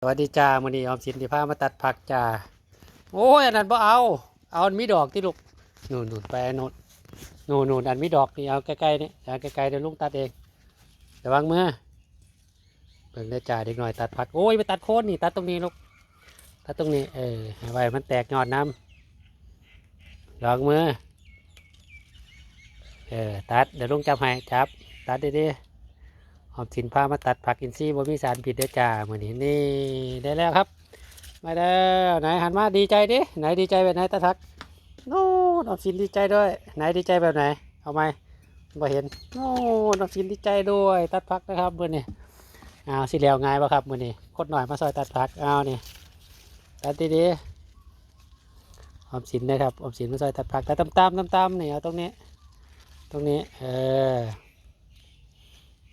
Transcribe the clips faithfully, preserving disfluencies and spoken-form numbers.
สวัสดีจ้า มื้อนี้ออมสินสิพามาตัดผักจ้า โอ้ย อันนั้นบ่เอา เอาอันมีดอกติลูก นู่นๆ ไปอันโน้น นู่นๆ อันมีดอกนี่ เอาใกล้ๆ นี่ เอาใกล้ๆ เดี๋ยวลุงตัดเอง ระวังมือ เบิ่งเด้อจ้า เด็กน้อยตัดผัก โอ้ย ไปตัดโคนนี่ ตัดตรงนี้ลูก ตัดตรงนี้ เออ ให้ไว้มันแตกยอดนำ ระวังมือ เออ ตัด เดี๋ยวลุงจับให้ จับ ตัดดีๆ ออมสินพามาตัดผักอินทรีย์บ่มีสารพิษเด้อจ้า มื้อนี้ นี่ ได้แล้วครับ มาแล้ว ไหนหันมาดีใจดิ ไหนดีใจแบบไหนตัดผัก นู่น ออมสินดีใจด้วย ไหนดีใจแบบไหน เอาไหม บ่เห็น นู่น ออมสินดีใจด้วย ตัดผักนะครับ มื้อนี้ อ้าว สิแล้วง่ายบ่ครับ มื้อนี้ คนน้อยมาซอยตัดผัก อ้าว นี่ ตัดดีๆ ออมสินนะครับ ออมสินมาซอยตัดผัก ตัดตามๆ ตามๆ นี่ เอาตรงนี้ ตรงนี้ เออ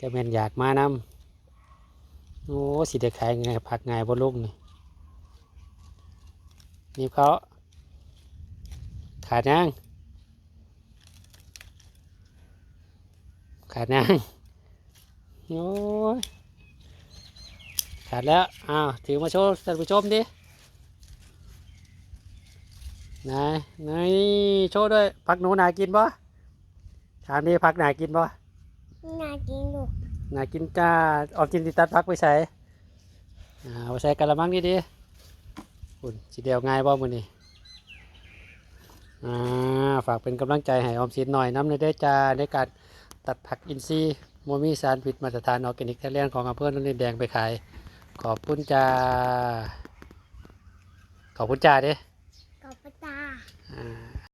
จะแม่นอยากมานำ โอ้ สิได้ขายไง ผักไงบ่ลุงนี่ นี่เขา ขาดยัง ขาดยัง โอ้ย ขาดแล้ว อ้าว ถือมาโชว์ท่านผู้ชมดิ ไหน ไหน โชว์ด้วย ผักหนูน่ากินบ่ ถามดิ ผักน่ากินบ่ น่ากินลูก น่ากินจ้า ออมสินสิตัดผักไปใส่ อ่า เอาไปใส่กะละมังนี่ดิ คุณ สิเดียวง่ายบ่มื้อนี้ อ่า ฝากเป็นกำลังใจให้ออมสินหน่อยนำเด้อจ้า ในการตัดผักอินทรีย์บ่มีสารพิษมาตรฐานออร์แกนิกไทยแลนด์ของอำเภอโนนดินแดงไปขาย ขอบคุณจ้า ขอบคุณจ้าเด้ ขอบคุณจ้า อ่า